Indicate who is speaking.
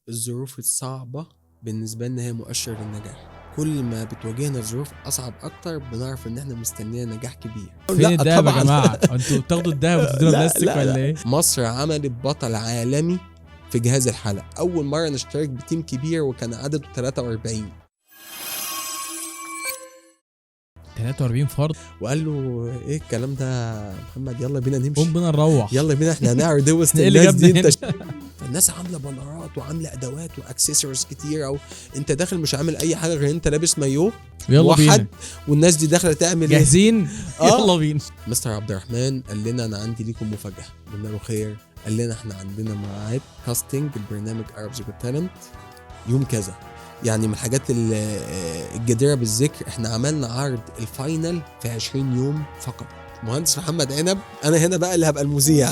Speaker 1: الظروف الصعبة بالنسبة لنا هي مؤشر للنجاح. كل ما بتواجهنا ظروف أصعب أكتر بنعرف إن إحنا مستنيين نجاح كبير.
Speaker 2: فين الدهب يا جماعة؟ أنتوا بتاخدوا الدهب وتدونا بلاستيك ولا إيه؟
Speaker 1: مصر عملت بطل عالمي في جهاز الحلق، أول مرة نشترك ب team كبير وكان عدده 43.
Speaker 2: 43 فرد.
Speaker 1: وقال له ايه الكلام ده يا محمد، يلا بينا نمشي،
Speaker 2: قوم بينا نروح،
Speaker 1: يلا بينا احنا هنعرض وسط الناس دي. انت فالناس عامله بانرات وعامله ادوات واكسسوارز كتير، او انت داخل مش عامل اي حاجة غير انت لابس مايو
Speaker 2: يلا بينا،
Speaker 1: والناس دي داخله تعمل
Speaker 2: جاهزين يلا بينا.
Speaker 1: مستر عبد الرحمن قال لنا انا عندي ليكم مفاجاة، قلنا له خير، قال لنا احنا عندنا ميعاد casting البرنامج Arabs Got Talent يوم كذا. يعني من الحاجات الجديرة بالذكر احنا عملنا عرض ال final في 20 يوم فقط. مهندس محمد عنب، انا هنا بقى اللي هبقى المذيع.